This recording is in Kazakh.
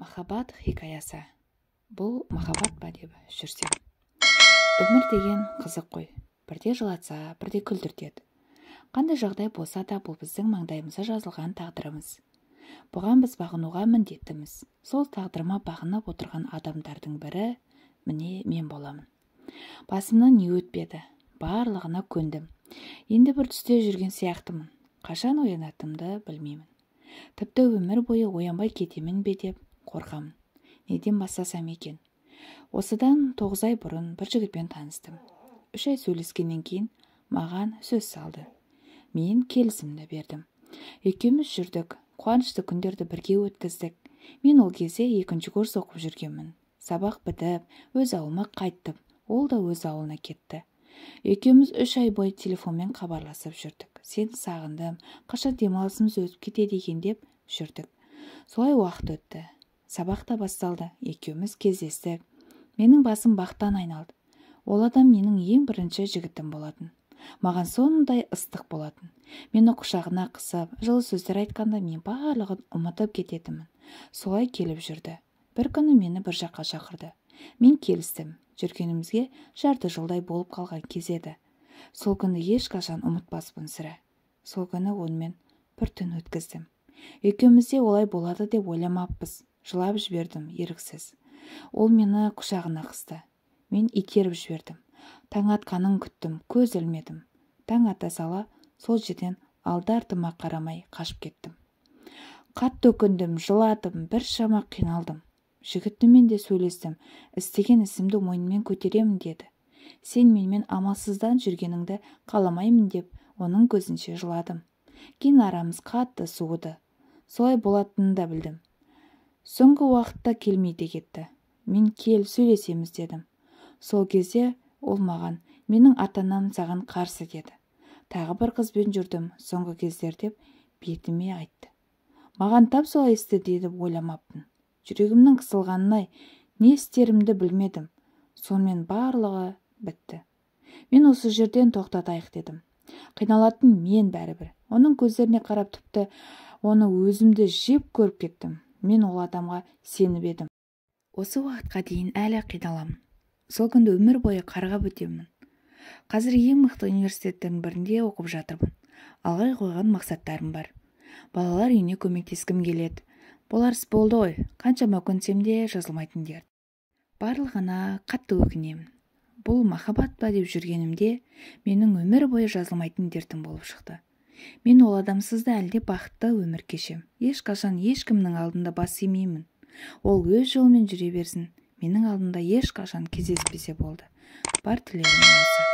Махаббат хикаясы. Бұл махаббат па деп жүрсем. Өмір деген қызық қой. Бірде жылатса, бірде күлдіртеді. Қандай жағдай болса да, бұл біздің маңдайымызда жазылған тағдырымыз. Бұған біз бағынуға міндеттіміз. Сол тағдырыма бағынып отырған адамдардың бірі міне мен боламын. Басымнан не өтпеді, барлығына көндім. Енді бір түсте жүрген сияқтымын. Қашан оянатынымды білмеймін. Тіпті өмір бойы оянбай кетемін бе деп қорқамын. Неден бастасам екен? Осыдан 9 ай бұрын бір жігітпен таныстым. 3 ай сөйлескеннен кейін маған сөз салды. Мен келісімді бердім. Екеуміз жүрдік, қуанышты күндерді бірге өткіздік. Мен ол кезде 2-ші курс оқып жүргенмін. Сабақ бітіп, өз ауылыма қайттым. Ол да өз ауылына кетті. Екеуміз 3 ай бойы телефонмен хабарласып жүрдік. Сені сағындым, қашан демалысымыз өтіп кетеді екен деп жүрдік. Солай уақыт өтті. Сабақ та басталды, екеуміз кездестік. Менің басым бақтан айналды. Ол адам менің ең бірінші жігітім болатын. Маған сондай ыстық болатын. Мені құшағына қысып, жылы сөздер айтқанда мен барлығын ұмытып кететінмін. Солай келіп жүрді. Бір күні мені бір жаққа шақырды. Мен келістім. Жүргенімізге жарты жылдай болып қалған кез еді. Сол күнді ешқашан ұмытпаспын сірә. Сол күні онымен бір түн өткіздім. Екеуміз де олай болады деп ойламаппыз. Жылап жібердім еріксіз. Ол мені құшағына қысты. Мен итеріп жібердім. Таң атқанын күттім, көз ілмедім. Таң ата сала сол жерден алды-артыма қарамай қашып кеттім. Қатты өкіндім, жыладым, біршама қиналдым. Жігітіммен де сөйлестім, істеген ісімді мойныммен көтеремін деді. Сен менімен амалсыздан жүргеніңді қаламаймын деп оның көзінше жыладым. Кейін арамыз қатты суыды. Солай болатынын да білдім. Соңғы уақытта келмей де кетті. Мен кел, сөйлесеміз дедім. Сол кезде ол маған, менің ата-анам саған қарсы деді. Тағы бір қызбен жүрдім соңғы кездер деп бетіме айтты. Маған тап солай істе деді ойламаппын. Жүрегімнің қысылғанына не істерімді білмедім. Сонымен барлығы бітті. Мен осы жерден тоқтатайық дедім. Қиналатын мен бәрібір. Оның көздеріне қарап тіпті оны өзімді жеп көріп кеттім. Мен ол адамға сеніп едім. Осы уақытқа дейін әлі қиналамын. Сол күнді өмір бойы қарғап өтемін. Қазір ең мықты университеттердің бірінде оқып жатырмын. Алға қойған мақсаттарым бар. Балалар үйіне көмектескім келеді. Болар іс болды ғой, қаншама көнсем де жазылмайтын дерт. Барлығына қатты өкінемін. Бұл махаббат па деп жүргенімде менің өмір бойы жазылмайтын дертім болып шықты. Мен ол адамсыз да әлде бақытты өмір кешем. Ешқашан ешкімнің алдында бас имеймін. Ол өз жолымен жүре берсін. Менің алдымда ешқашан кездеспесе болды. Бар тілегім осы.